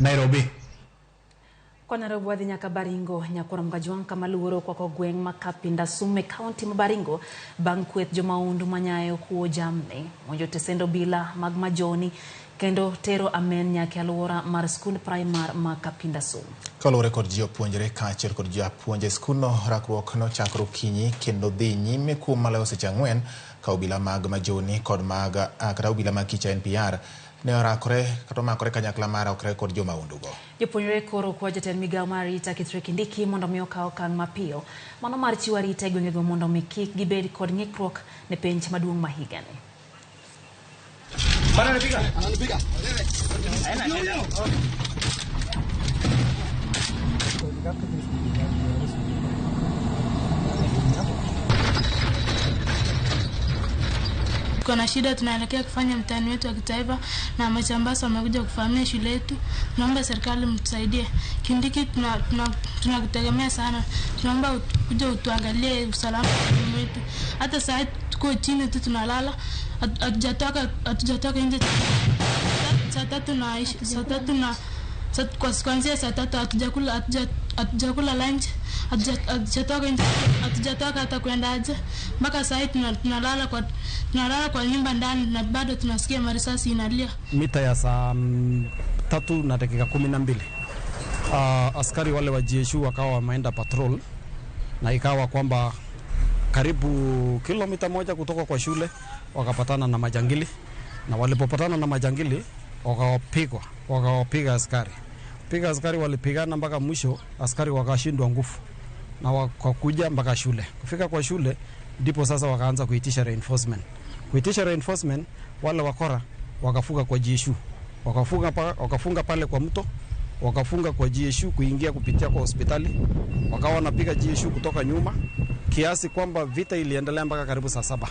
Nairobi. Kwa Nairobi wadhi nyaka Baringo, nyakwar Mgajwang' kama luoro okwako gweng' ma Kapindasume, kaunti ma Baringo, bang' kweth jomahundu manyayo kuo jamni, monjo tesend obila mag Majoni kendo tero amen nyaka e alwora mar skund praimar ma Kapindasum. Kaluwore kod jopuonjre kaachiel kod japuonj e skundno, rakruok nochakore okinyi kendo dhi nyime kuom maloyo seche 4 ka obila mag Majoni kod mag kata obila mag Kicha NPR ne orakore kata omakore kanyakla mar rakore kod jomahundugo. Jopuonjre koro kwa jatend migawo mar arita Kithure Kindiki mondo mi okaw okang' mapiyo mano mar chiwo arita e gwengego mondo mi kik gibed kod ng'ikruok ne penj maduong' ma higani. Tuko na shida, tunaelekea kufanya mtihani wetu wa kitaifa na majambazi wamekuja kuvamia shule yetu. Tunaomba serikali mtusaidie. Kindiki, tunakutegemea sana, tunaomba kuja utuangalie usalama wetu. Hata saa tuko chini tu tunalala, hatujatoka nje saa tatu na saa tatu na kuanzia saa 3 hatujakula lunch, hatujatoka nje, hatujatoka hata kwenda haja. Mpaka saa hii tunalala kwa nyumba ndani na bado tunasikia marisasi inalia. Mita ya saa 3:12 askari wale wa GSU wakawa wameenda patrol, na ikawa kwamba karibu kilomita 1 kutoka kwa shule wakapatana na majangili, na walipopatana na majangili wakawapiga askari. Piga askari, walipigana mpaka mwisho, askari wakashindwa nguvu na wakakuja mpaka shule. Kufika kwa shule ndipo sasa wakaanza kuitisha reinforcement. Kuitisha reinforcement, wale wakora wakafunga kwa GSU. Wakafunga pale kwa mto, wakafunga kwa GSU kuingia kupitia kwa hospitali. Wakawa wanapiga GSU kutoka nyuma kiasi kwamba vita iliendelea mpaka karibu saa 7.